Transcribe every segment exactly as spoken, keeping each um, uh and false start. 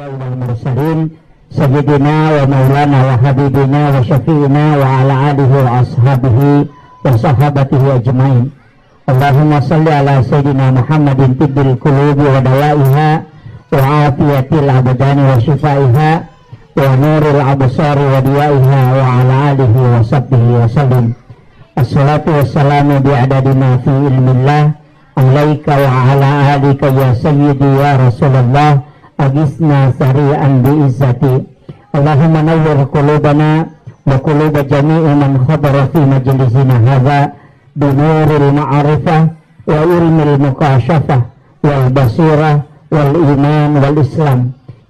والمرسلين سيدنا ومولانا وحبيبنا وشفيعنا وعلى آله وأصحابه وصحابته أجمعين. اللهم صل على سيدنا محمد طب القلوب ودوائها وعافية الأبدان وشفائها ونور الأبصار وضيائها وعلى آله وصحبه وسلم. الصلاة والسلام بعدد ما في علم الله عليك وعلى آلك يا سيدي يا رسول الله، أغثنا سريعا بعزتي. اللهم نور قلوبنا وقلوب جميع من حضر في مجلسنا هذا بنور المعرفة وعلم المكاشفة والبصيرة والإيمان والإسلام.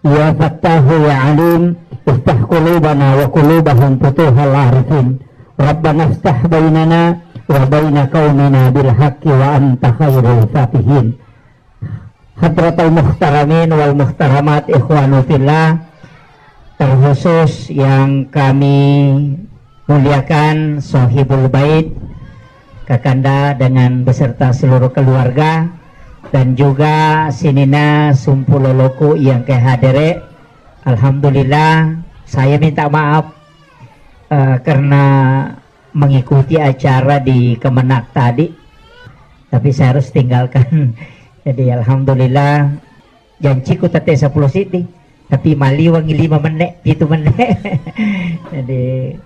يا فتاح يا عليم، افتح قلوبنا وقلوبهم فتوح العارفين. ربنا افتح بيننا وبين قومنا بالحق وأنت خير الفاتحين. Hadratal muhtaramin wal muhtaramat, ikhwanu fillah, terkhusus yang kami muliakan Sohibul Bait, Kakanda dengan beserta seluruh keluarga, dan juga sininna sumpuloloku yang kehadere. Alhamdulillah, saya minta maaf, eh, karena mengikuti acara di Kemenag tadi, tapi saya harus tinggalkan. Jadi, alhamdulillah, janciku tette seppulo siddi, tapi maliwangi lima menne, pitu menne. Jadi,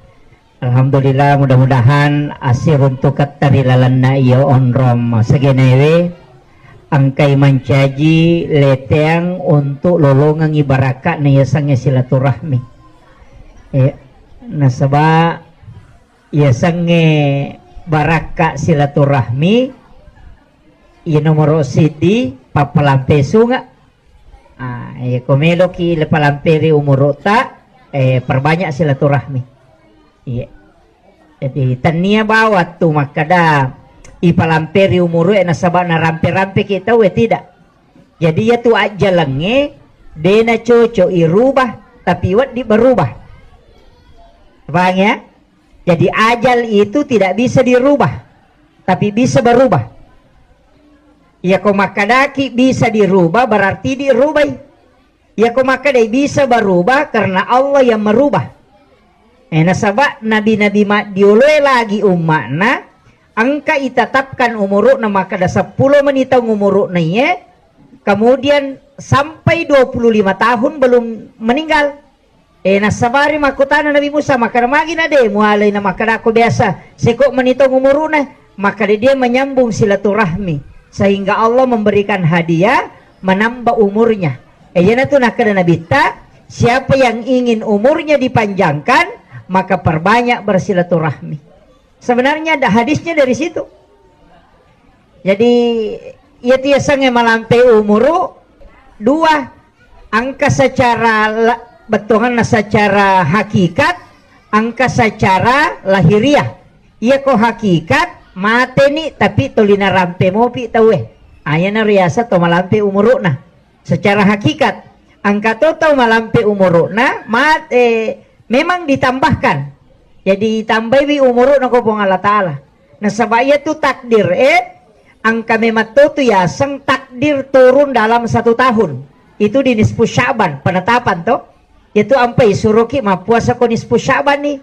alhamdulillah, mudah-mudahan asiruntuketta ri lalenna iyo onrong segenewe, engkai mancaji leteang untuk lolongengi barakka na yasengnge silaturahmi. Eh, nasaba yasengnge barakka silaturahmi, iya nomoro siddi pappalampe sunga. Ah, iya ko meloki le palampe ri umuru'ta, eh, perbanyak silaturahmi. Iya. Jadi, tennia bawang tu makkeda ipalampe ri umuru'e nasaba narampe-rampeki tauwe, tidak. Jadi, iya tu ajjalengnge de nacocok irubah, tapi wedding berubah. Paham ya? Jadi, ajal itu tidak bisa dirubah, tapi bisa berubah. Iya ko makkadaki bisa dirubah, berarti dirubai. Iya ko makkadai bisa berubah karena Allah yang merubah. Eh, nasaba nabi-nabi maddioloe lagi umma'na, engka itetapkan umuru'na makkeda seppulo meni taung umuru'na iye, kemudian sampai dua puluh lima tahun belum meninggal. Eh, nassabari makkutana Nabi Musa, makkeda, "Magi na de mualai na makkeda ko biasa seko meni taung umuru'na?" Makkeda dia menyambung silaturahmi sehingga Allah memberikan hadiah menambah umurnya. Eh, iyanatu nakkeda Nabitta, siapa yang ingin umurnya dipanjangkan, maka perbanyak bersilaturahmi. Sebenarnya ada hadisnya dari situ. Jadi, iya tu yasengnge malampe umuru dua, engka secara la-, bettuanna secara hakikat, engka secara lahiriah. Iya ko hakikat, mateni tapi tuli narampe mopi tauwe. Ayana riasa to malampe umuru'na. Secara hakikat, engka to tau malampe umuru'na, mat-, eh, memang ditambahkan. Jadi, tambaiwi umuru'na ko Puang Allah Ta'ala. Nasaba iya tu takdir, eh, engka memang to tu yaseng takdir turun dalam satu tahun. Itu di nisfu Sya'ban, penetapan to. Itu ampai suruki mappuasa ko nisfu Sya'ban ni.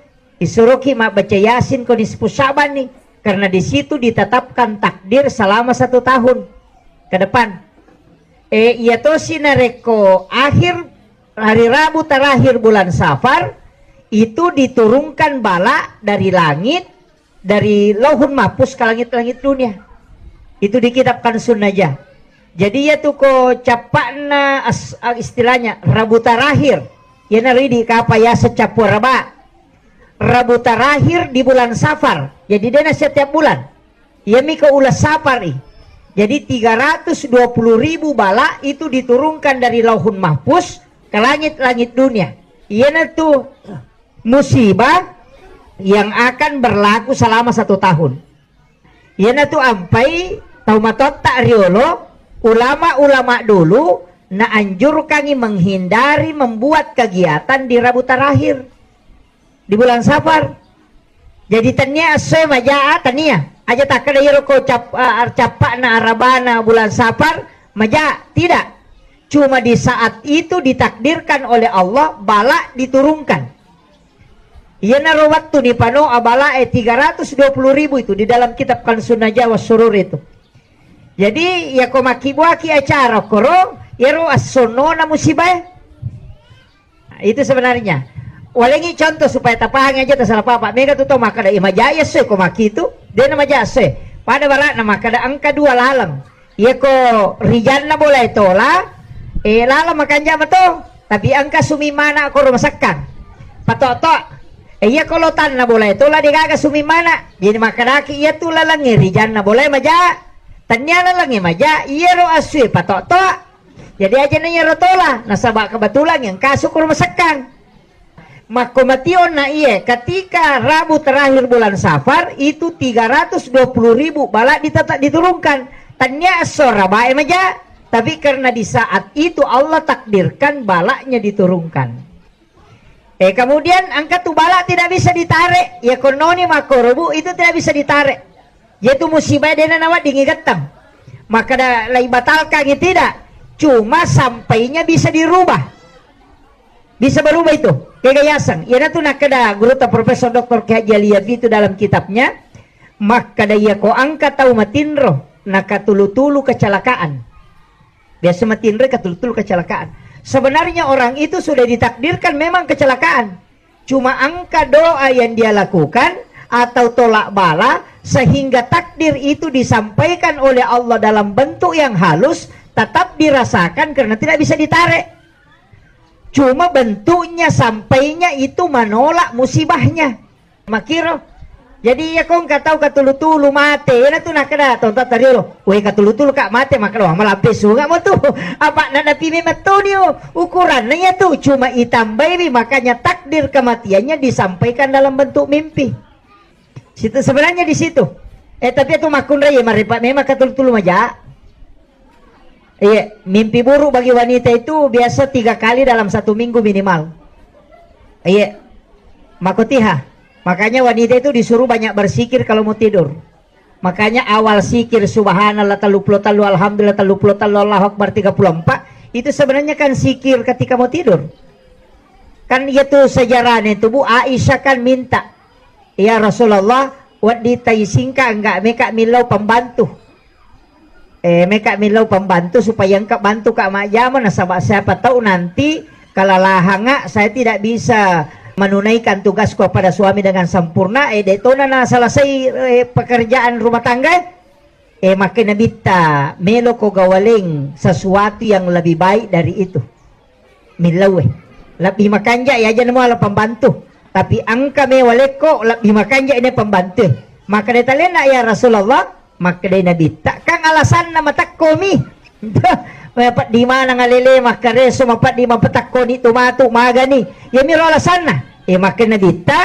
Disuruki mabbaca Yasin ko nisfu Sya'ban ni, karena di situ ditetapkan takdir selama satu tahun ke depan. Eh, iya tosi narekko akhir hari Rabu terakhir bulan Safar, itu diturunkan bala dari langit, dari Lauhun Mahfuz ke langit-langit dunia. Itu dikitabkan sunnaja. Jadi, iya tu ko cappa'na as-, istilahnya Rabu terakhir. Iyana ridi kapa yaseng cappu Araba. Rabu terakhir di bulan Safar. Jadi, dena setiap bulan. Iyami ko ulas Safar i. Jadi, tiga ratus dua puluh ribu bala itu diturunkan dari Lauhun Mahfuz ke langit-langit dunia. Iyana tu musibah yang akan berlaku selama satu tahun. Iyanatu ampai tau matoatta riolo, ulama-ulama dulu naanjurkangi menghindari membuat kegiatan di Rabu terakhir di bulan Safar. Jadi, tania essoe maja, tania. Aja takkeda iyaro ko cap-, a-, cappa'na Arabana bulan Safar maja, tidak. Cuma di saat itu ditakdirkan oleh Allah bala diturunkan. Iyanaro wettu nipanoa balae tiga ratus dua puluh ribu itu di dalam kitab Kanzun Najah was Surur itu. Jadi, iyako makkibuaki acara koro, iyaro essonnona musibae. Nah, itu sebenarnya. Walengi contoh supaya tapahangi aja, tasala papa. Mega tu tau makkeda, "Iya maja iya esso ko makkitu." Dena maja esso. Pada bara'na makkeda engka dua laleng. Iyako rijanna bolae tola, eh, laleng makanja mato. Tapi engka sumimmana ko rumah sekkang. Pato-to. Eh, iyako lotanna bolae tola degaga sumimmana. Jadi makkedaki iyatu lalengnge rijanna bolae maja. Tennia lalengnge maja, iyaro assue pato-to. Jadi aja na iyaro tola, nasaba kebetulan engka asu ko rumah sekkang. Makko mationna iye, ketika Rabu terakhir bulan Safar, itu tiga ratus dua puluh ribu bala ditata-, diturunkan. Tennia esso rabae maja, tapi karena di saat itu Allah takdirkan balanya diturunkan. Eh, kemudian engka tu bala tidak bisa ditarik, ya kononi makkoro, Bu, itu tidak bisa ditarik. Yaitu musibah dena naweddingi gettang. Makkeda laibatalkangi tidak, cuma sampainya bisa dirubah. Bisa berubah itu. Kega yaseng. Iyanatu nakkeda gurutta Profesor Doktor Kiai Haji Ali Yafi itu dalam kitabnya, makkeda iyako engka tau matinro, nakatulu-tulu kecelakaan. Biasa matinro katulu-tulu kecelakaan. Sebenarnya orang itu sudah ditakdirkan memang kecelakaan. Cuma engka doa yang dia lakukan atau tolak bala sehingga takdir itu disampaikan oleh Allah dalam bentuk yang halus, tetap dirasakan karena tidak bisa ditarik. Cuma bentuknya sampainya itu menolak musibahnya. Makkiro. Jadi iya ko engka tau katulu-tulu mate, iyanatu nakkeda tonta tariolo, "Weh, katulu-tulu ka mate," makkeda, "Wah, malampe sunga mo tu." Apa nadapi memang toni, oh, ukuranna iya tu, cuma itambaiwi, makanya takdir kematiannya disampaikan dalam bentuk mimpi. Situ sebenarnya di situ. Eh, tapi itu makkunrai ya, marepa memang katulu-tulu maja. Iya, mimpi buruk bagi wanita itu biasa tiga kali dalam satu minggu minimal. Iya, makotiha. Makanya wanita itu disuruh banyak berzikir kalau mau tidur. Makanya awal zikir subhanallah tellu puluh tellu, alhamdulillah tellu puluh tellu, Allahu Akbar tiga puluh empat, itu sebenarnya kan zikir ketika mau tidur. Kan itu sejarahnya itu, Bu, Aisyah kan minta, "Ya Rasulullah, wedding taisingka, enggak meka millau pembantu." Eh, meka millau pembantu supaya engka bantu ka majjama, nasaba siapa tahu nanti kelelahan, saya tidak bisa menunaikan tugasku kepada suami dengan sempurna, eh, de tona na selesai, eh, pekerjaan rumah tangga, eh, makkeda Nabitta, "Meloko gawaleng sesuatu yang lebih baik dari itu." Millau e. Lebbi makanja i aja na muala pembantu. Tapi engka mewa lekko lebbi makanja i na pembantu. Makkeda talenna, "Ya Rasulullah," makkeda Nabitta, "kan alasanna matekko mi." Mapeddi maneng alele makkareso, mapeddi mapatekko ni tu matu magani. Iyamiro alasanna. Eh, makkeda Nabitta,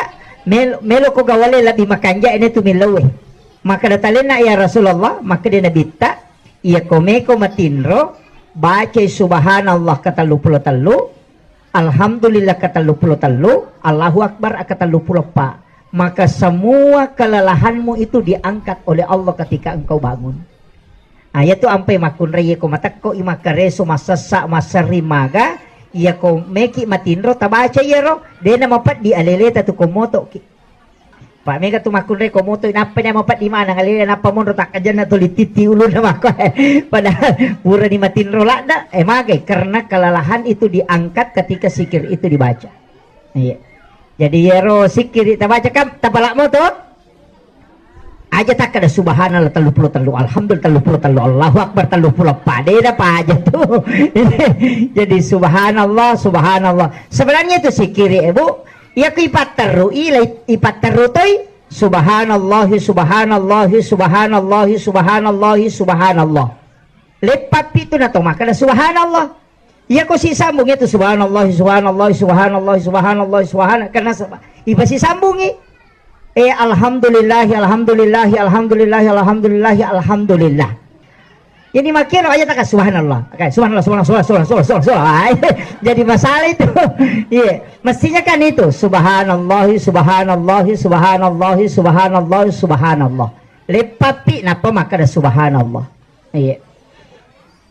"Mel-, meloko gawale lebbi makanja i na tu millau e." Makkeda talenna, "Ya Rasulullah," makkeda Nabitta, "Iyako meko matinro, bacai subhanallah katellu pulo tellu, alhamdulillah katellu pulo tellu, Allahu Akbar katellu pulo eppa. Maka semua kelelahanmu itu diangkat oleh Allah ketika engkau bangun." Ah, iyatu ampai makkunrai, iyako matekko i makkareso, massessa, masserring maga, iyako meki matinro tabaca iyaro, dena mapeddi aleleta tu ko motoki. Pa mega tu makkunrai ko moto, nappa ni mapeddi maneng alele, nappa monro takkajanna tuli titti ulunna makko. Padahal purani matinro ladda, eh, magai, karena kelelahan itu diangkat ketika zikir itu dibaca. Iya. Jadi iyaro zikir tabaca kan tapala moto. Aja takkeda subhanallah tellu pulo tellu, alhamdulillah tellu pulo tellu, Allahu Akbar tellu pulo eppa, dena pa aja tu. Jadi subhanallah, subhanallah. Sebenarnya itu zikir, eh, Bu. Iyako ipatterru i, lai-, ipatterru toi, subhanallah, subhanallah, subhanallah, subhanallah, subhanallah. Leppa pitu na to makkeda subhanallah. Iyako sisambung itu subhanallah, subhanallah, subhanallah, subhanallah, subhana-, karena saba-, ipasisambungi. Eh, alhamdulillah, alhamdulillah, alhamdulillah, alhamdulillah, alhamdulillah. Jadi makkiro aja taka subhanallah. Oke, subhanallah, subhanallah, subhanallah, subhanallah, subhanallah, subhanallah. Ah, jadi masalah itu. Iya, mestinya kan itu subhanallah, subhanallah, subhanallah, subhanallah, subhanallah. Leppa pi nappa makkeda subhanallah. Iya.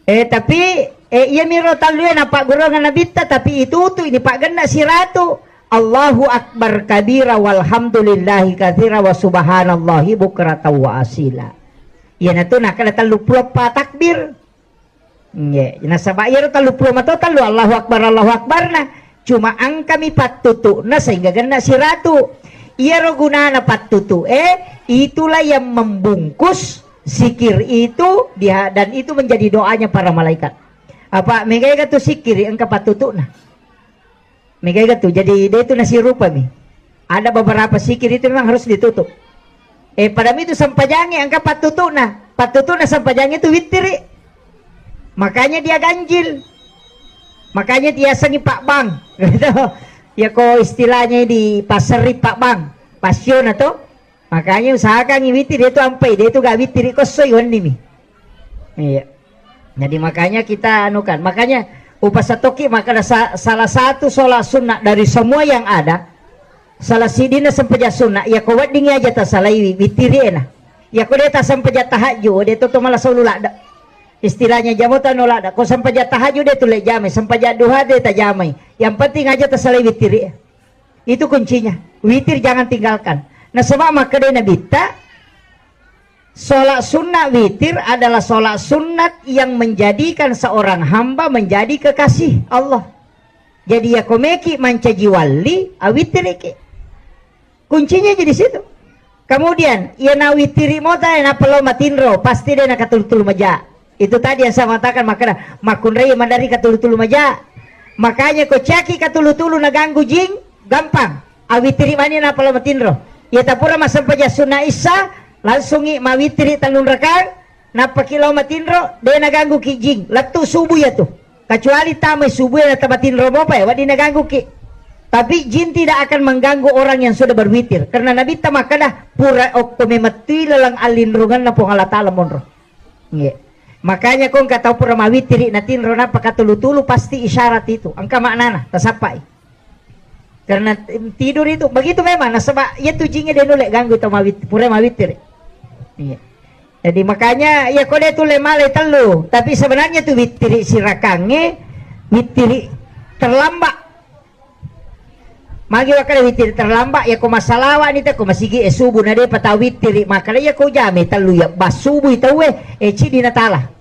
Eh, tapi Eh, iyamiro tallue napaggurungeng Nabitta, tapi itutu ini paggenna siratu. Allahu Akbar kabira walhamdulillahi katsira wa subhanallahi bukratan wa asila. Iyanatu nakkeda telluppulo eppa takbir. Nggih, nasaba iyaro telluppulo mato tellu Allahu Akbar, Allahu Akbar na. Cuma engkami pattutu'na sehingga genna siratu. Iyaro gunana pattutu'e, itulah yang membungkus zikir itu dia, dan itu menjadi doanya para malaikat. Apa megaega tu sikkiri engka pattutu'na. Megaega tu. Jadi de tu nasirupami. Ada beberapa zikir itu memang harus ditutup. Eh, pada itu sempajangi engka pattutu'na. Pattutu'na sempajangi itu wittiri. Makanya dia ganjil. Makanya dia sengi Pak Bang. Gitu. Ya ko istilahnya di paseri Pak Bang. Pasiona to. Makanya usahakan witir dia tu ampai, dia tu gak witir kosoi wenni mi. Iya. Jadi makanya kita anukan. Makanya upasatoki maka ada sa- salah satu sholat sunnah dari semua yang ada. Salah sidina sempajang sunnah. Ya ko wedding aja tasalai witiri ena. Ya ko dia tak sempajang tahajud, dia tu malah solu lada. Istilahnya jamo tano lada. Ko sempajang tahajud dia tu lek jamai, sempajang duha dia tak jamai. Yang penting aja tasalai witiri. Itu kuncinya. Witir jangan tinggalkan. Nasaba makkeda Nabitta, sholat sunnah witir adalah sholat sunnat yang menjadikan seorang hamba menjadi kekasih Allah. Jadi ya komeki mancaji walli, awitiriki. Kuncinya jadi situ. Kemudian, iya nawitiri mota, iya nappa lao matinro, pasti de nakatulu-tulu maja. Itu tadi yang saya mengatakan, makanya makkunrai mandari katulu-tulu maja. Makanya ko caki katulu-tulu naganggu jing, gampang. Awitiri mani nappa lao matinro. Iya tapura massempajang sunna Isya, langsungi mawitiri tellung rakang, nappaki lao matinro, de naganggu ki jing. Lettu subuh ya tu. Kecuali tamai subuh ya tamatinro mopa ya, wedding naganggu ki. Tapi jin tidak akan mengganggu orang yang sudah berwitir. Karena Nabi ta makkeda, pura okko memettui laleng allinrunganna Puang Allah Ta'ala monro. Nggih. Makanya ko engka tau pura mawitiri natinro nappa katulu-tulu pasti isyarat itu. Engka maknana, tasappai. Karena tidur itu begitu memang nasaba iya tu jinge de nulle ganggu tau mawit pura mawitiri. Iya. Jadi makanya iya ko de tulle malai tellu, tapi sebenarnya tu witiri sirakange witiri terlambat. Magi wakkeda witiri terlambat, ya ko massalawa ni te ko masigi e subuh na de pata witiri, makkeda ya ko jame tellu ya bas subuh i tauwe, e cidi na tala.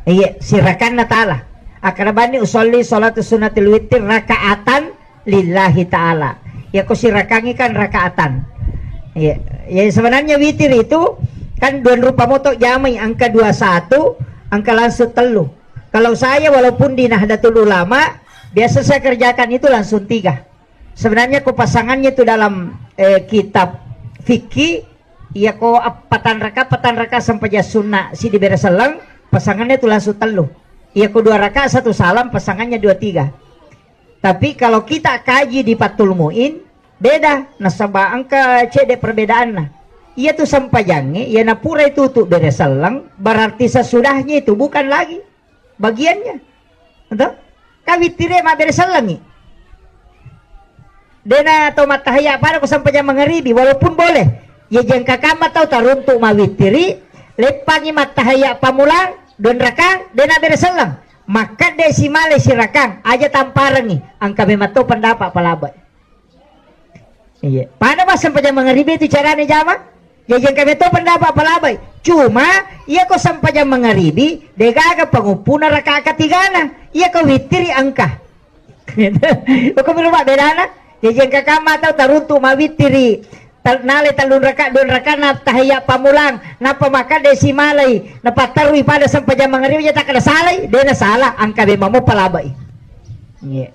Iya, sirakanna tala. Akkeda banni usolli sholatu sunnatil witir rakaatan lillahi ta'ala. Ya ko sirakangi kan rakaatan. Iya, ya sebenarnya witir itu kan dua rupa moto jamai, angka dua satu, angka langsung tellu. Kalau saya walaupun di Nahdlatul Ulama, biasa saya kerjakan itu langsung tiga. Sebenarnya ko pasangannya itu dalam eh, kitab fikih, iya ko ap- patan raka, patan raka sempajang sunna sidi bere selleng, pasangannya itu langsung tellu. Iya ko dua raka satu salam, pasangannya dua tiga. Tapi kalau kita kaji di Fathul Muin, beda. Nasaba engka cede perbedaanna. Iya tu sempajangnge, iya napura itu tu bere selleng, berarti sesudahnya itu bukan lagi bagiannya. Betul? Ka wittire mabbere sellengngi. Dena tau mattahayya pada ko sempajang mangaribi, walaupun boleh. Ya jengka kamma tau taruntu mawittiri, leppangi mattahayya pamulang, don rakang, dena bere selleng. Makkadde simale sirakang, aja tamparengi, angka memang to pendapat palabai. Iya. Pada mas sempajang mangaribi itu carane jama. Jajeng kami to pendapat palabai. Cuma iya ko sempajang mangaribi degaga panguppuna rakaat ketigana. Iya ko wittiri engka. Ko berubah bedana. Jajeng kakak mata taruntu mawittiri. Tal- nale tallung rakaat dua rakaat na tahayya pamulang. Napa maka desimalai. Napa tarui pada sempajang mangaribi jata kada salai. Dena salah angka bemamo palabai. Iya.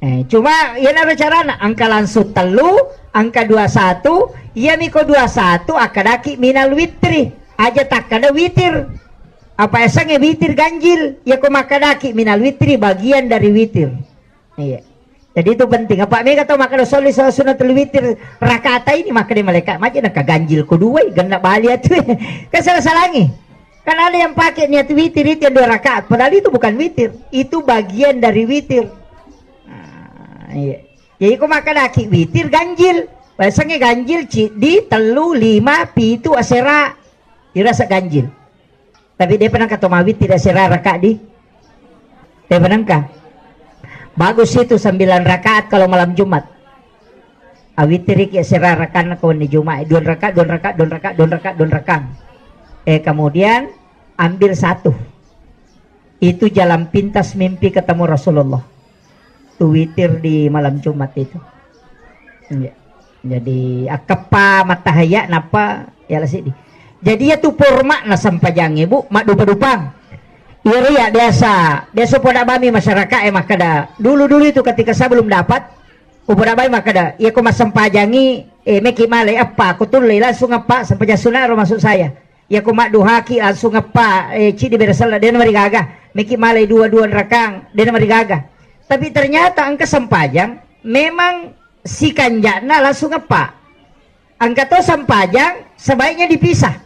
Eh, cuma iyanaro carana, engka langsung tellu, engka dua satu, iyami ko dua satu akkadaki minal witri, aja takkada witir. Apa esangnge witir ganjil, iya ko makkadaki minal witri bagian dari witir. Iya. Jadi itu penting. Apa mega tau makkada sholli sunnatul witir rakaat ini makkada malaikat maja naka ganjil ko duai, genna bali atu. Kan salah-salangi. Kan ada yang pakai niat witir itu yang dua rakaat, padahal itu bukan witir, itu bagian dari witir. Nah, iya. Jadi ko makkadaki witir ganjil, biasanya ganjil ciddi, tellu, lima, pitu, asera, dirasa ganjil. Tapi dia pernah kata mawitir asera rakaat di Eh, benengka. Bagus itu sembilan rakaat kalau malam Jumat. Awitiriki sera rakanna ko wenni Jumat. Dua rakaat, dua rakaat, dua rakaat, dua rakaat, dua rakaat. Eh, kemudian ambil satu. Itu jalan pintas mimpi ketemu Rasulullah. Tu witir di malam Jumat itu. Iya. Jadi, akkeppa mattahaya nappa yala siddi. Jadi, iya tu forma'na sempajangnge, Bu, maddupa-dupang. Iyaro iya biasa, biasa poda bami masyarakat e makkeda, dulu-dulu itu ketika saya belum dapat, upoda bami makkeda, iya ko massempajangi, eh, meki malai eppa, ko tullei langsung eppa, sempajang sunna ro maksud saya. Iya ko madduhaki langsung eppa, eh, ciddi beresella, dena marigaga. Meki malai dua-dua rakang, dena marigaga. Tapi ternyata engka sempajang memang sikanja'na langsung eppa. Engka to sempajang sebaiknya dipisah.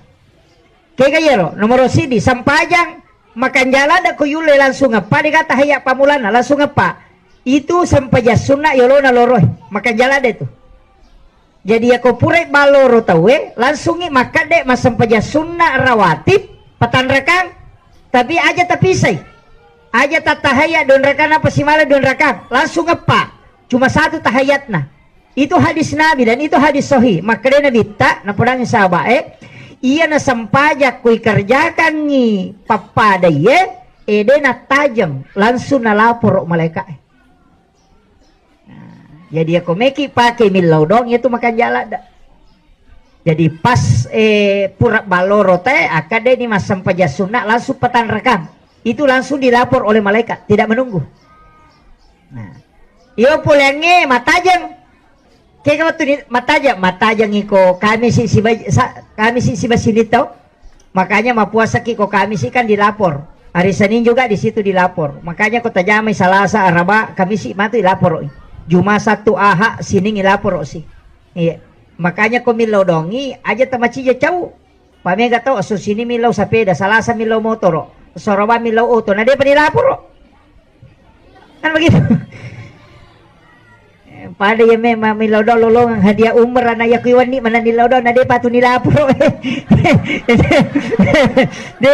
Kega iyaro, nomoro siddi, sempajang makanjala de ko yulle langsung eppa, dega tahayya pammulana, langsung eppa. Itu sempajang sunna yolona loroe, makanjala de tu. Jadi, yako purai balloro tauwe, langsungi makkadde massempajang sunna rawatib, patanrakang, tapi aja tapisai. Aja tattahayya dua rakang, apa simala dua rakang, langsung eppa. Cuma satu tahayatna. Itu hadis Nabi dan itu hadis sahih. Makkedai Nabitta, napodangi sahabat e, iya nasempajang kui kerjakangi pappada iye, ede nattajeng, langsung nalaporo malaika e. Nah, jadi ako meki pake millau doang, itu makanjala da. Jadi pas, eh, pura balloro te, akkadeni massempajang sunna, langsung patanrakang. Itu langsung dilapor oleh malaikat, tidak menunggu. Nah, iyo poleangnge matajeng. Kega wettu ni matajeng, matajeng iko Kamisi siba, sa, Kamisi siba sini tau. Makanya mapuasaki ko Kamisi kan dilapor. Hari Senin juga di situ dilapor. Makanya ko tajamai Salasa, Araba, Kamisi matu ilapor. Juma, Sabtu, Aha, Sining ilapor si. Iya. Makanya ko millau dongi aja tamacija cau. Pamega tau esso Sining millau sapeda, Salasa millau motoro, Soraba millau oto, na depa nilaporo. Kan begitu. Eh, pada iya memang millau do lolongang hadiah umrah, na iya kuiwanni mana nillau do, na depa tu nilaporo. De,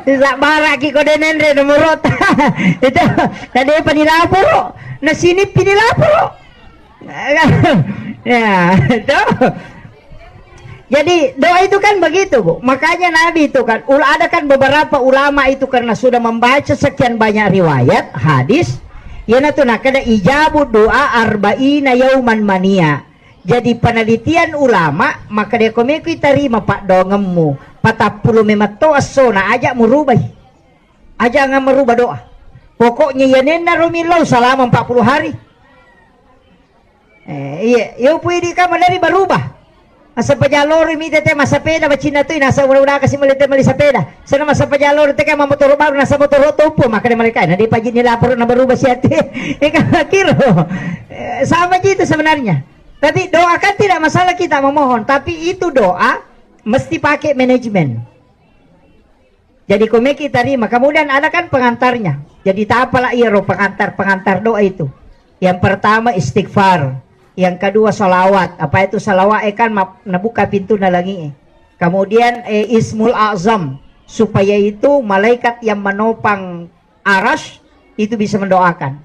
de, sabbaraki ko de nenre nomorota. Itu, na depa nilaporo. Na Sining pi nilaporo. Ya, itu. Jadi, doa itu kan begitu, Bu. Makanya Nabi itu kan, ul-, ada kan beberapa ulama itu karena sudah membaca sekian banyak riwayat, hadis, iyanatu nakada ijabu doa arba'ina yauman mania. Jadi, penelitian ulama, maka dia komeku tarima paddoangemmu, patappulo memetto essona aja murubai. Aja nggak merubah doa. Pokoknya iyanenna romillau selama empat puluh hari. Eh, iya, iya upu idi ka maneri barubah. Asa pajalori mi tete masapeda bacinna tu, nasa udah-udah kasih meli te meli sapeda. Sana masa pajalori teka mamotoro baru nasa motoro topo, maka dia mereka, nah, dia pajini lapor na barubah siate. Eka kiro. Eh, sama aja itu sebenarnya. Tapi doa kan tidak masalah kita memohon, tapi itu doa mesti pakai manajemen. Jadi, komeki tarima. Kemudian ada kan pengantarnya. Jadi, tapala iyaro pengantar-pengantar doa itu. Yang pertama istighfar, yang kedua salawat. Apa itu salawat? Eh, kan map-, nabuka pintu na langi, eh. Kemudian, eh, Ismul Azam, supaya itu malaikat yang menopang Arasy itu bisa mendoakan.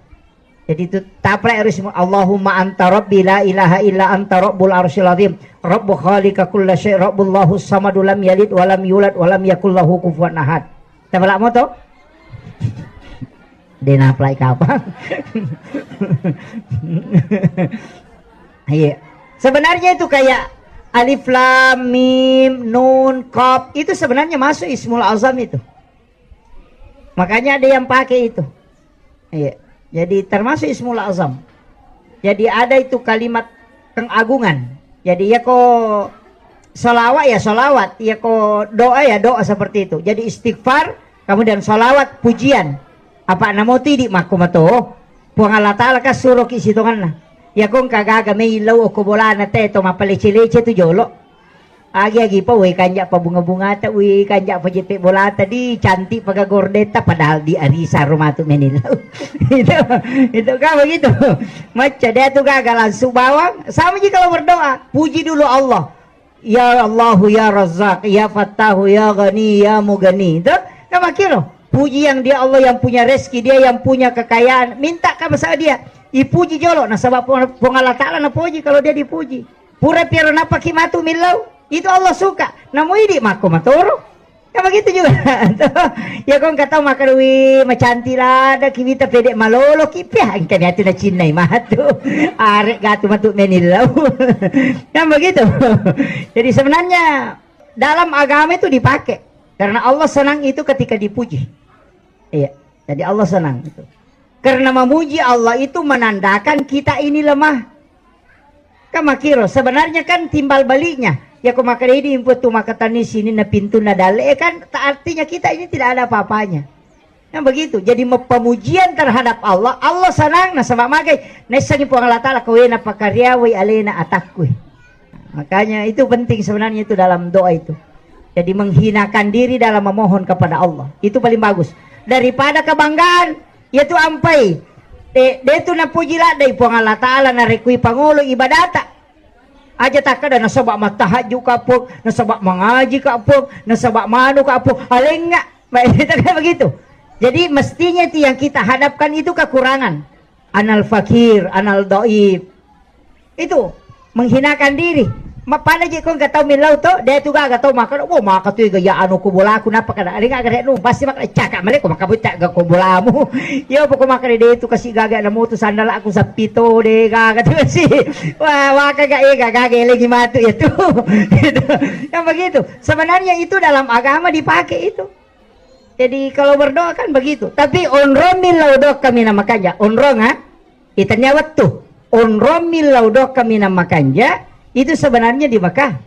Jadi itu tapra harus, "Allahumma anta rabbi la ilaha illa anta rabbul arsyil azim. Rabbu khaliqa kulla syai, rabbullahu samadu lam yalid walam yulad walam yakul lahu kufuwan ahad." Tapra mo to? Dia naplai kapang. Iya. Sebenarnya itu kayak alif lam mim nun qaf, itu sebenarnya masuk Ismul Azam itu. Makanya ada yang pakai itu. Iya. Jadi termasuk Ismul Azam. Jadi ada itu kalimat keagungan. Jadi ya ko salawat ya salawat, ya ko doa ya doa seperti itu. Jadi istighfar, kemudian salawat, pujian. Apa namo tidi makko mato? Puang Allah Ta'ala kan suruh ki sitonganna. Ya ko engka gaga mei lau ko bolana te to mapalece-lece tu jolo. Agi-agi pa, woi, kanja pabunga-bungata, woi, kanja pajeppe bolata, di cantik paga gordetta, padahal di arisan ro matu menillau. Itu, itu kan begitu. Macca dia tu gagal langsung bawang, sama ji kalau berdoa, puji dulu Allah. Ya Allahu, ya Razzaq, ya Fattahu, ya Ghani, ya Mughni. Itu kan makkiro. Puji yang dia Allah yang punya rezeki, dia yang punya kekayaan. Minta ka sama dia. Ipuji jolo, nasaba Puang, Puang Allah Ta'ala napoji kalau dia dipuji. Pura piaro napaki matu millau, itu Allah suka. Namu idi mako matoro. Kan begitu juga. Ya, kong kata maka dui macanti lada kibita pede malolo kipia, engka niatu nacinnai matu. Arek gatu matu menillau. Kan begitu. Jadi sebenarnya dalam agama itu dipakai. Karena Allah senang itu ketika dipuji. Iya. Jadi Allah senang itu. Karena memuji Allah itu menandakan kita ini lemah. Kan makiro, sebenarnya kan timbal baliknya. Ya, ko maka ini imput tu maka tani sini na pintu na dalle, eh, kan ta-, artinya kita ini tidak ada apa-apanya. Nah, begitu. Jadi me-, pemujian terhadap Allah, Allah senang nasaba magai. Naissangi Puang Allah Ta'ala kawena pakariawai alena atakku. Makanya itu penting sebenarnya itu dalam doa itu. Jadi menghinakan diri dalam memohon kepada Allah. Itu paling bagus. Daripada kebanggaan, yaitu ampai. De, de tu napuji ladde Puang Allah Ta'ala narekui pangolo ibadata. Aja takkada nasaba mattahajju kapok, nasaba mangaji kapok, nasaba manu kapok, alenga. Baik, itu kan begitu. Jadi mestinya itu yang kita hadapkan itu kekurangan. Anal fakir, anal doib. Itu menghinakan diri. Mapana je kong katau millau to, de tu gaga tau maka, oh, maka tu gaya anu ku bolaku napa kada, ringa gare nu, pasti maka caka mereka maka buta ga ko bolamu. Yo poko maka de tu kasi gaga na motu sandala aku sapito de gaga tu si. Wah, waka ga ega gaga elengi matu ya tu. Yang begitu. Sebenarnya itu dalam agama dipakai itu. Jadi kalau berdoa kan begitu. Tapi onrong millau doa kami nama kanja. Onrong ha? Itanya waktu. Onrong millau doa kami nama kanja. Itu sebenarnya di Mekah.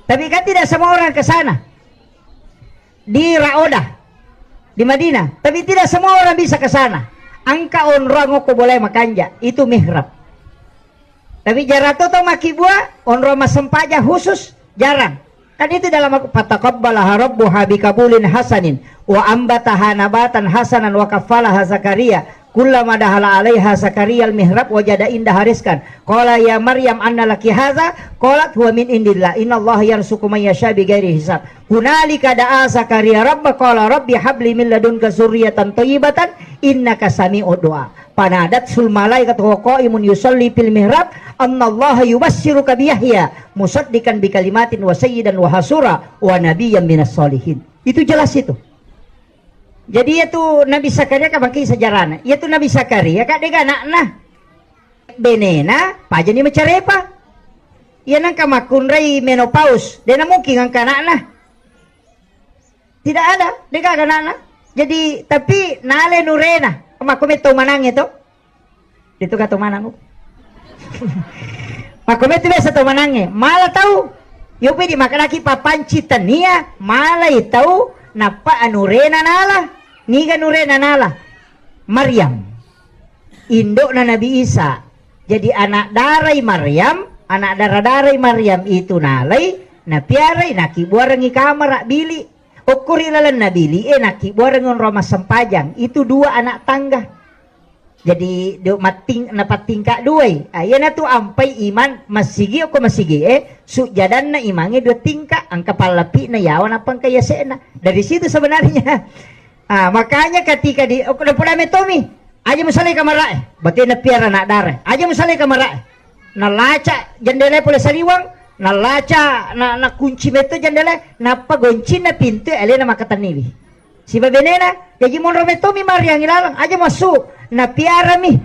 Tapi kan tidak semua orang ke sana. Di Raodah, di Madinah. Tapi tidak semua orang bisa ke sana. Angka onrong ko boleh makanja. Itu mihrab. Tapi jarato to makkibua, onrong massempajang khusus, jarang. Kan itu dalam Al-, "Fataqabbalaha rabbuha biqabulin hasanin, wa ambataha nabatan hasanan, wa kaffalaha Zakaria, kullama dahala alaiha Zakaria al-mihrab wajada indaha rizqan. Qala ya Maryam anna laki hadza? Qalat huwa min indillah. Innallaha yarzuqu man yasha bighairi hisab." Hunalika da'a Zakaria rabba qala rabbi habli min ladunka zurriyatan thayyibatan innaka sami'ud du'a. Fanadatsul malaikatu wa qaimun yusalli fil mihrab, "Annallaha yubasyyiruka bi Yahya musaddiqan bi kalimatin wa sayyidan wa hasura wa nabiyyan minas sholihin." Itu jelas itu. Jadi, yaitu Nabi Zakaria, ka bangki sejarahna. Yaitu Nabi Zakaria, ka dega anakna. Benena, pajani macarepa. Iya nangka makkunrai menopause, dena mungkin angka anakna. Tidak ada, degaga anakna. Jadi, tapi nale nurena, makko metto manangnge to. Itu ka to manang. Makko metto biasa to manangnge. Mala tau, yopi di makanaki papanci tania, malai tau, nappa anurena nala. Niga nurena nala? Maryam. Indo'na Nabi Isa. Jadi anak darai Maryam, anak dara-darai Maryam itu nalai, napiarai, nakibuarengi kamara bili. Okkori lalenna bili e nakibuareng onrong massempajang. Itu dua anak tangga. Jadi do matting-, napattingka duai. Ah, iyanatu ampai iman masigi okko masigi e, sujjadanna imangnge dua tingka, angka pallapi'na yawa nappa engka yase'na. Dari situ sebenarnya. Ah, makanya ketika di, okko napodame tomi, aja musalai kamarae, berarti napiara anak dara. Aja musalai kamarae. Nalaca jendela pole saliwang, nalaca na, nakunci metto jendela, nappa goncinna pintu alena makatenniwi. Siba benena, jaji monro mettomi Maryam ilalang, aja massu, napiarami.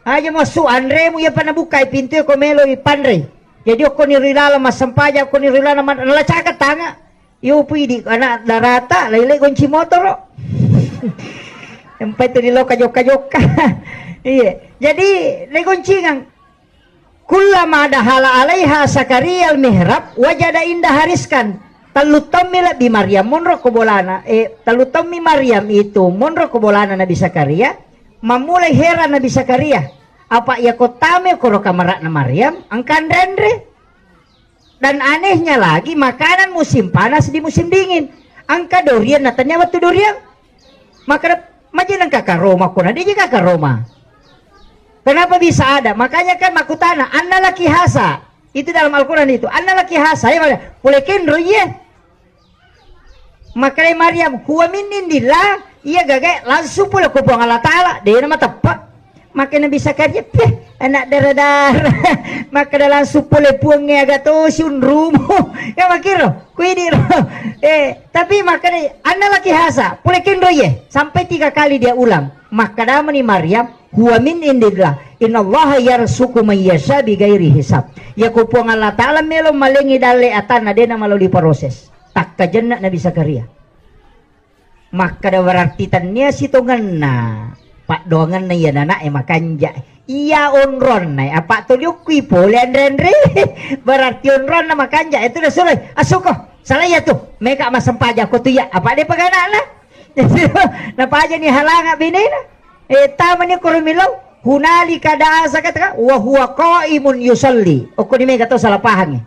Aja massu, anremu iyapa nabukai pintu ko melo ipanrei. Jadi okkoni ri laleng massempajang, okkoni ri laleng man-, nalacaka tanga. Iyo pui di anak darata, lai-lai gonci motoro. Empai tu di loka jokka-jokka. Iya. Jadi, lai goncingang. Kullama dahala alaiha Zakaria al-mihrab wajada indaha rizqan. Tellu tommi lebbi Maryam monro ko bolana. Eh, tellu tommi Maryam itu monro ko bolana Nabi Zakaria. Mammulai heran Nabi Zakaria. Apa iya ko tame koro kamara'na Maryam, engka anre-anre? Dan anehnya lagi, makanan musim panas di musim dingin. Engka durian, na tania wettu durian. Maka, maji nengka karoma, kona diji ka karoma. Kenapa bisa ada? Makanya kan makutana, anna laki hasa. Itu dalam Al-Quran itu. Anna laki hasa, ya, pole kenro, iya. Makkedai Maryam, "Huwa min indillah," iya gagae langsung pole ko Puang Allah Ta'ala, de' na mateppe'. Makkeda Nabi Zakaria, "Piye, anak dara-dara." Makkeda langsung pole Puangnge aga tosi unrumu. Ya makkiro, kuidi ro. Eh, tapi makkeda, "Anna laki hasa," pole kenro iye. Sampai tiga kali dia ulang. Makkeda mani Maryam, "Huwa min indillah. Innallaha yarzuqu man yasha bighairi hisab." Yako Puang Allah Ta'ala melo malengi dalle atanna, de' na malo diproses. Takkajenna Nabi Zakaria. Makkeda berarti tennia sitongenna paddoangenna iya nana'e makanja'. Iya onronna, apa' toliokku pole anre-anre. Berarti onronna makanja', itu nasuroi, "Asuko, salah iya tu, meka massempajang ko tu iya, apa' de' pagana'na?" Napajani halanga benena. Eh, tamani koro millau, hunalika da'a Zakaria, wa huwa qaimun yusalli. Okkoni mega to salah pahangi.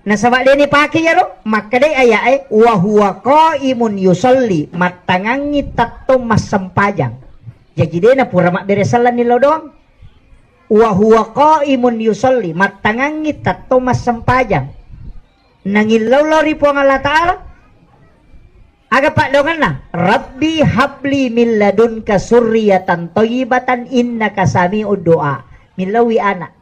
Nasaba' de' ni pake iyaro, makkedai aya'e, "Wa huwa qaimun yusalli," mattangangngi tettong massempajang. Jaji de' na pura mabbere sellenni lao doang. "Wa huwa qaimun yusalli," mattangangngi tettong massempajang. Nangillau lao ri Puang Allah Ta'ala. Aga paddoangenna? "Rabbi habli min ladunka surriyatan thayyibatan innaka sami'ud du'a." Millauwi ana'.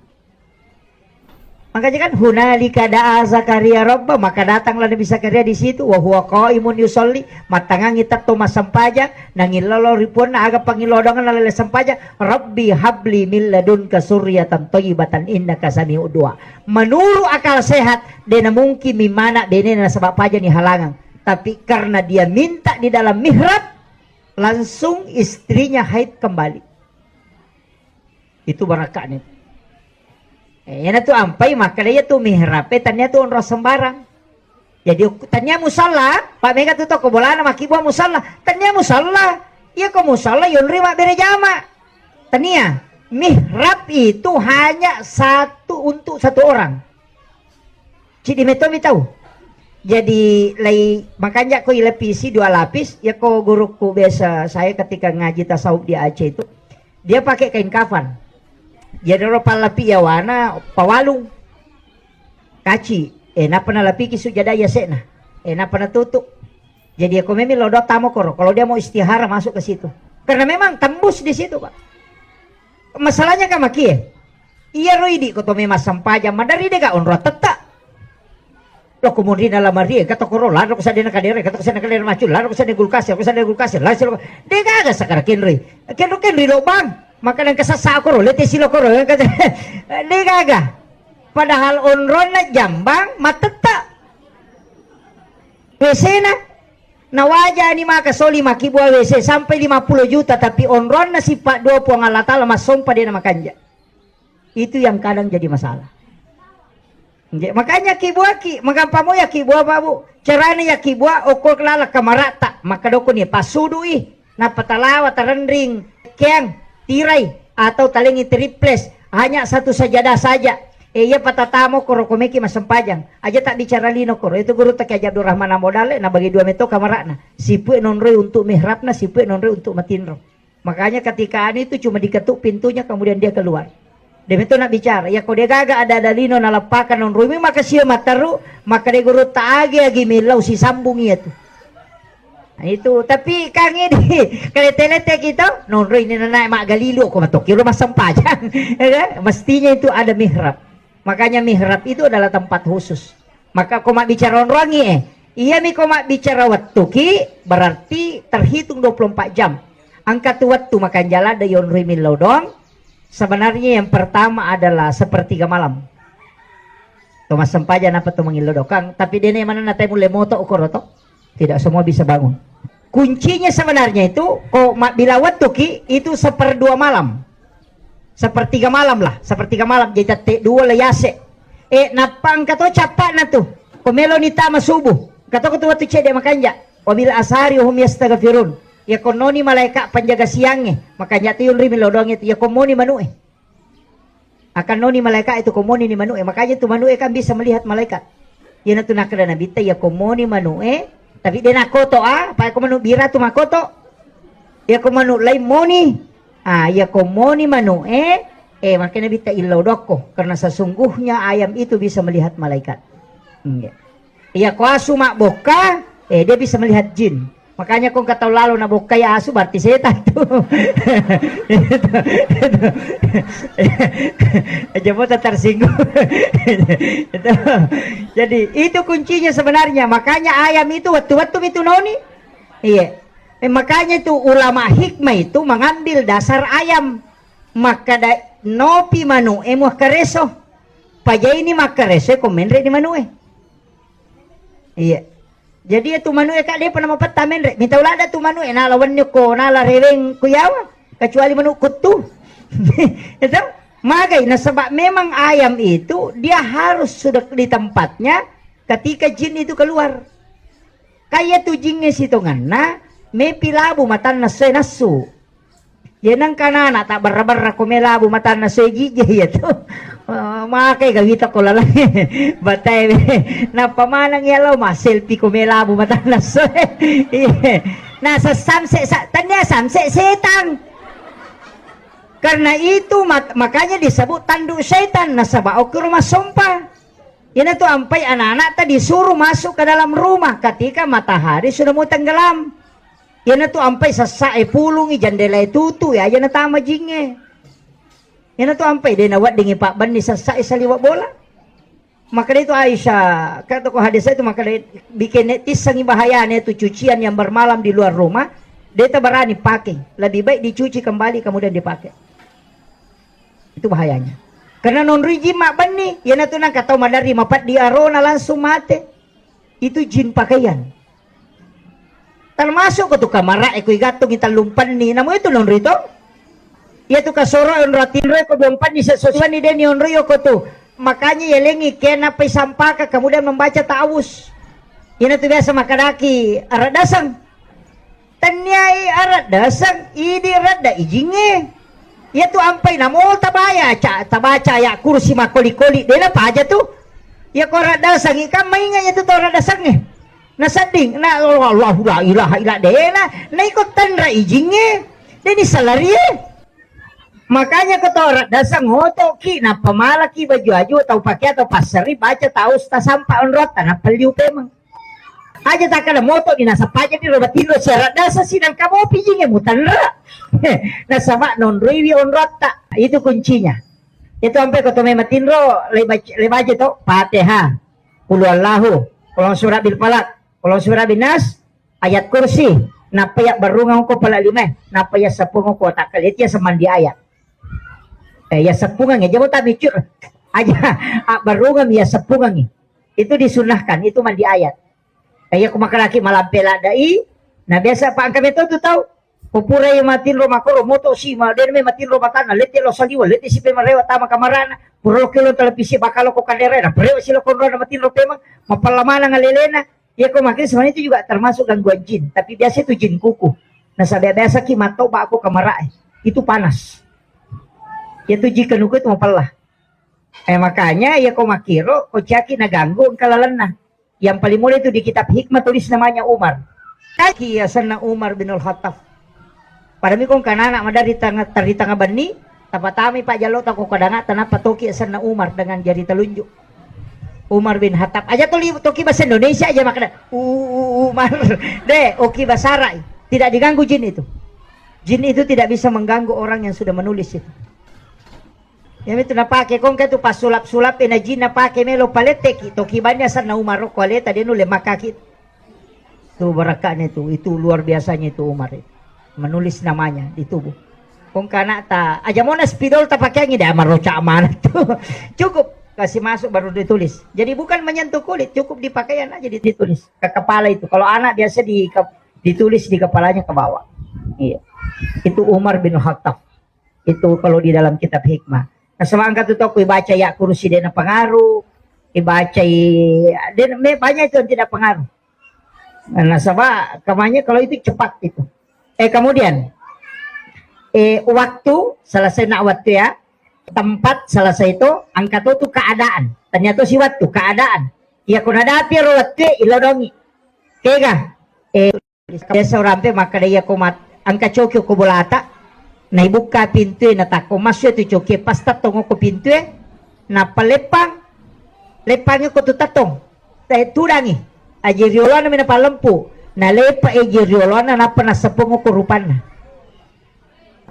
Makanya kan, "Hunalika da'a Zakaria rabba," maka datanglah Nabi Zakaria di situ, "wa huwa qaimun yusalli," mattangangngi tettong massempajang, nangillau lao ri Puanna, aga pangillau doangenna lalenna sempajang, "Rabbi habli min ladunka surriyatan thayyibatan innaka sami'ud du'a." Menurut akal sehat, de' na mungkin mi mana' benena nasaba' pajani halangang. Tapi karena dia minta di dalam mihrab, langsung istrinya haid kembali. Itu baraka'na. Eh, iyana tu ampai makkeda iya tu mihrab, eh, tania tu onrong sembarang. Jadi, tania musalla, pa' mega tu toko bolana makkibua musalla. Tania musalla. Iya ko musalla yonri mabbere jama'. Tania. Mihrab itu hanya satu untuk satu orang. Ciddi metto mi tau. Jadi, lai makanja' ko ilapisi dua lapis, yako gurukku biasa saya ketika ngaji tasawuf di Aceh itu, dia pakai kain kafan. Jadi, ro pallapi yawana pawalung. Kaci, eh, nappa nalapiki sujada yase'na. Eh, nappa natutu. Jadi, yako memang lao doang tamo koro, kalau dia mau istihara masuk ke situ. Karena memang tembus di situ, Pak. Masalahnya kan makie. Iyaro idi' ko to memang sempajang, maderri de' ga onrong tette'. Lo ko monri na lamari, engka to koro, laro ko seddena kadere, engka to ko seddena kadere macul, laro ko seddena kulkas, ko seddena kulkas, laro ko de' gaga sekarang kenroi. Kenro-kenroi lo bang, makkeda engka sessa' koro, lete silo koro, engka de' gaga. Padahal onronna jambang matette'. W C-na, nawajani maka soli makkibua W C sampai lima puluh juta, tapi onronna sipa' dua Puang Allah Ta'ala massompa de' na makanja'. Itu yang kadang jadi masalah. Nggih, makanya kibuaki, magampang mo yakkibua, Pak, Bu. Carana yakkibua, okko laleng kamara'ta, makkadoko ni passudu'i, nappa talawa tarenring keang, tirai, atau talengi triples, hanya satu sajadah saja. Eh, iya patatamo koro komeki massempajang. Aja tak bicara lino koro. Itu guru Teki Haji Abdurrahman Amodale, nabagi dua metto kamara'na. Sipue nonroi untuk mihrabna, sipue nonroi untuk matinro. Makanya ketika anu itu cuma diketuk pintunya, kemudian dia keluar. Demitu nak bicara, ya ko de' gaga ada-ada lino naleppakang nonroi mi maka sio matteru, maka de' guru ta agi-agi millau sisambung iya tu. Nah, itu, tapi kang ini, kalete-lete kita, nonroi ini nanae maggalilu ko matoki rumah sempajang. Ya kan? Mestinya itu ada mihrab. Makanya mihrab itu adalah tempat khusus. Maka ko mabbicara onroangngi, eh. Iyami ko mabbicara wettuki, berarti terhitung dua puluh empat jam. Engka tu wettu makanja' ladde' yonroi millau doang. Sebenarnya yang pertama adalah sepertiga malam. To massempajang apa to mangillau doang. Tapi de' na manenna tai mulle moto' koro to. Tidak semua bisa bangun. Kuncinya sebenarnya itu, ko mabbilang wettuki, itu seperdua malam. Sepertiga malam lah, sepertiga malam. Jadi tette' dua lah yase'. Eh, nappa engka to cappa'na tu. Ko meloni tama subuh. Engka to ko tu wettu cedde' makanja'. Wabil ashari hum yastaghfirun. Ya ko noni malaika' penjaga siangnge. Makanja' tu yonroi millau doang itu. Ya ko moni manu'e. Akan noni malaika' itu ko moni ni manu'e. Makanya tu manu'e kan bisa melihat malaikat. Iyana tu nakkeda Nabitta, ya ko moni manu'e, tapi de' nakoto, ah, apa ko manu' bira tu makoto. Ya ko manu' lain moni. Ah, ya ko moni manu'e, eh, makanya Nabitta illau dokko. Karena sesungguhnya ayam itu bisa melihat malaikat. Nggih. Iya ko asu mabbokka, Eh, dia bisa melihat jin. Makanya kong kata lalo na bokkai asu berarti setan tuh. Itu, itu. Aja mau tersinggung. Itu. Jadi itu kuncinya sebenarnya. Makanya ayam itu waktu-waktu itu noni. Iya. Eh, makanya itu ulama hikmah itu mengambil dasar ayam. Makkada nopi manu e muakkareso. Pajaini makkareso ko menre di manu e. Iya. Jadi itu manu e kak depa nama petta menre. Mitau lada tu manu e nala wenni ko nala reweng ku yawa. Kecuali manu kuttu. Itu magai nasaba memang ayam itu dia harus sudah di tempatnya ketika jin itu keluar. Kaya tu jingnge sitonganna mepi labu matanna soe nassu. Ye nengka nana tak berra-berra ko melabu matanna soe gije ya tu. Eh, makai gawita ko laleng. Batai. Nappa maneng ya lo ma selfie ko melabu matanna soe. Iya. Nah, sesamse sa, tania samse setan. Karena itu mak-, makanya disebut tanduk setan nasaba okki rumah sompa. Iyanatu ampai anak-anakta disuruh masuk ke dalam rumah ketika matahari sudah mau tenggelam. Iyanatu ampai sessae pulungi, jendelae tutu, ya aja natama jingnge. Iyanatu ampai de naweddingi pabbenni sessae saliwa bola. Maka itu Aisyah, kata ko hadis itu maka bikin tissangi bahayanya itu cucian yang bermalam di luar rumah, de tabarani pakai. Lebih baik dicuci kembali kemudian dipakai. Itu bahayanya. Karena nonroi jin mabbenni, iyanatu nangka tau maderri mapeddi arona langsung mate. Itu jin pakaian. Termasuk ko tu kamara e ko igattungi tellumpenni, namu itu nonroi to. Iya tu kasoro onro tinroi ko duampenni sesuani deni onroi ko tu. Makanya yalengi kena pai sampaka kemudian membaca ta'awuz. Iyanatu biasa makadaki aradasang. Tenniai aradaseng, idi redda ijingnge. Iyatu ampai namo tabaya, ca-, tabaca ayat kursi makkoli-koli, dena paja tu. Iya ko aradaseng, ikam mainga iyatu to aradasengnge. Nasedding, na Allahu la ilaha illa dena, naiko tenra ijingnge. Deni salarie. Makanya ko to aradaseng, otoki, nappa malaki baju-aju, tau pakai atau passeri, baca ta'awuz tasampa onrotta, nappa liu pemeng. Aja takkada moto di nasaba aja di roba tinro siaradasa sidang kamopi jinge mutanra. Nasaba nonroiwi onrotta. Itu kuncinya. Itu ampe ko to memang tinro le baje to Fatihah. Qul huwallahu. Qul a'udzu birabbil falaq. Qul a'udzu birabbin nas. Ayat kursi. Nappa ya barungang ko pala lima. Nappa ya sepung ko takkalle ya semandi ayat. Eh, ya sepungang ya. Jabo tak bicur. Aja. Barungang ya sepungang. Itu disunahkan. Itu mandi ayat. Iya ko makalaki malampe ladde'i, na biasa pa engka meto tu tau. Ko purai matinro makkoro moto si ma, de' me matinro matanna, lette lo saliweng, lette si pe marewa tama kamarana, pura lo kelong televisi bakal lo ko kandere, na parewa si lo konrona matinro pemeng, mapella maneng alelena. Iya ko makanya sebenarnya itu juga termasuk gangguan jin, tapi biasa itu jin kuku. Nasaba biasa ki mattoba ko kamara'e, itu panas. Iya tu jin kuku itu mapella. Eh, makanya iya ko makkiro, ko caki naganggu engka lalenna. Yang paling mulai itu di kitab hikmah tulis namanya Umar. Kaki asenna Umar bin Al-Khattab. Pada mikong kanana madari tanga, tari tanga benni, tapatamai Pak Jallo tako kadanga tanapa toki asenna Umar dengan jari telunjuk. Umar bin Khattab. Aja tuli toki bahasa Indonesia aja makna. U-, u-, Umar. De, oki bahasa Arab. Tidak diganggu jin itu. Jin itu tidak bisa mengganggu orang yang sudah menulis itu. Iyamitu napake kongka tu passulap-sulap e na jin napake melo paletteki to kibanni asenna Umar ko aleta de nulle makkaki. Tu barakkane tu, itu luar biasanya itu Umar itu. Menulis namanya di tubuh. Kongka anakta, aja mona spidol tapakeangi de maroca mana tu. Cukup kasih masuk baru ditulis. Jadi bukan menyentuh kulit, cukup di pakaian aja ditulis ke kepala itu. Kalau anak biasa di ke-, ditulis di kepalanya ke bawah. Iya. Itu Umar bin Khattab. Itu kalau di dalam kitab hikmah. Nasaba engka tu tau ibaca ya kursi de napengaruh, ibaca i-, de-, me-, banyak itu yang tidak pengaruh. Nasaba kamanya kalau itu cepat itu. Eh, kemudian, eh, waktu, selesai nak waktu ya, tempat, selesai itu, engka tu tu keadaan. Ternyata si waktu, keadaan. Iya, kuna dapi ro waktu, ilo dongi. Kega, eh, Biasa orang pe makkeda iya ko mat-, engka coki ko bolata, naibukka pintue, natakko massu tu coki, pas tettong ko pintue, nappa leppang, leppangi ko tu tettong, te-, tudangi. Aji riolona mi napallempu. Nalepa eji riolona nappa nassepong ko rupanna.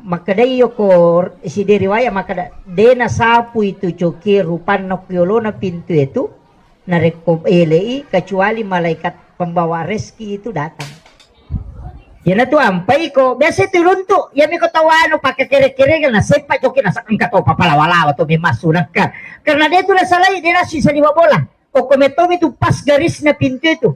Makkedai yoko siddi riwayat makkeda, de nasapu itu cokie rupanna ku yolona pintu itu, narekko elei, kecuali malaikat pembawa rezeki itu datang. Iyanatu ampai ko, biasa itu runtu, iyami ko tau anu pakai kere-kere na seppa coki na engka to papalawa-lawa to memang sunakka. Karena dia itu nasalai, dia nasi saliwa bola. Okko metomi tu pas garisna pintu itu.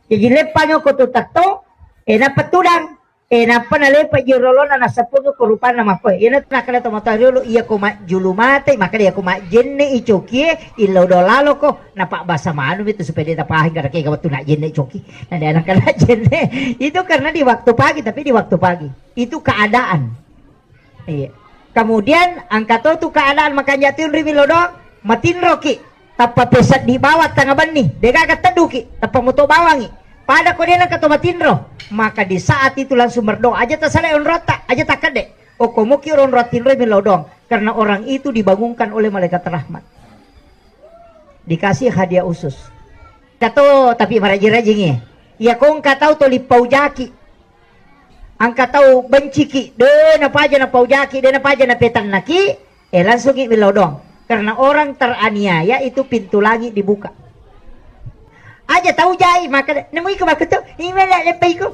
Jadi leppangi ko tu tetto, eh, nappa tudang. Eh, nappa nalepa ji rolona naseppungi ko rupanna makko. Iyana nakkeda to matoa riolo, iya ko majjulu mate, makkeda iya ko majjenne i cokie, illau do lalo ko, napabbasa manu itu supaya dia tapahing kada kega wettu najjenne coki. Nah, dia nakkeda jenne. Itu karena di waktu pagi, tapi di waktu pagi. Itu keadaan. Iya. Kemudian engka to tu keadaan makanja tinroi mi lao doang, matinroki, tappa peseddi bawang tengnga benni, degaga tedduki, tappa muto bawangi. Pada ko dena engka to matinro, maka di saat itu langsung berdoa. Aja tasalai onrotta, aja takkedde. Okko muki onro tinroi mi lao doang, karena orang itu dibangunkan oleh malaikat rahmat. Dikasih hadiah khusus. Kato tapi maraji-rajingi. Iya ko engka tau toli paujaki. Engka tau benciki, de napaja napaujaki, de napaja napetennaki, eh, langsungi millau doang. Karena orang teraniaya itu pintu langit dibuka. Aja tau jai, maka nemu iko maka tu, imela lepe iko.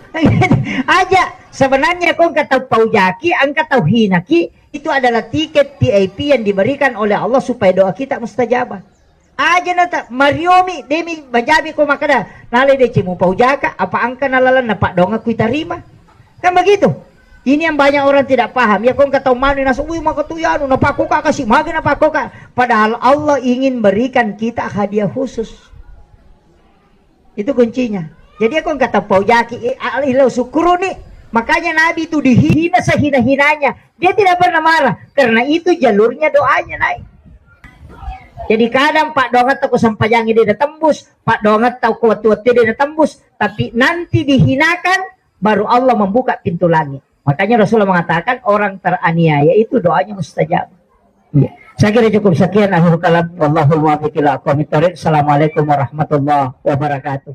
Aja, sebenarnya ko engka tau paujaki, engka tau hinaki, itu adalah tiket V I P yang diberikan oleh Allah supaya doa kita mustajabah. Aja nata mariomi, demi majabi ko makkeda, nale deci mupaujaka, apa engka nalalenna paddoangekku itarima. Kan begitu. Ini yang banyak orang tidak paham. Ya ko engka tau manu nasu, wih maka tu yanu, napakoka kasi, magi napakoka. Padahal Allah ingin berikan kita hadiah khusus. Itu kuncinya. Jadi aku engka tau paujaki, eh, a-, ilau syukuruni. Makanya Nabi itu dihina sehina-hinanya. Dia tidak pernah marah. Karena itu jalurnya doanya naik. Jadi kadang paddoangetta ko sempajangi dia tembus, paddoangetta ko wettu-wettu dia tembus, tapi nanti dihinakan, baru Allah membuka pintu langit. Makanya Rasulullah mengatakan orang teraniaya itu doanya mustajab. Iya. Saya kira cukup sekian akhir kalam. Wallahul muwaffiq ila aqwamit thariq. Assalamualaikum warahmatullahi wabarakatuh.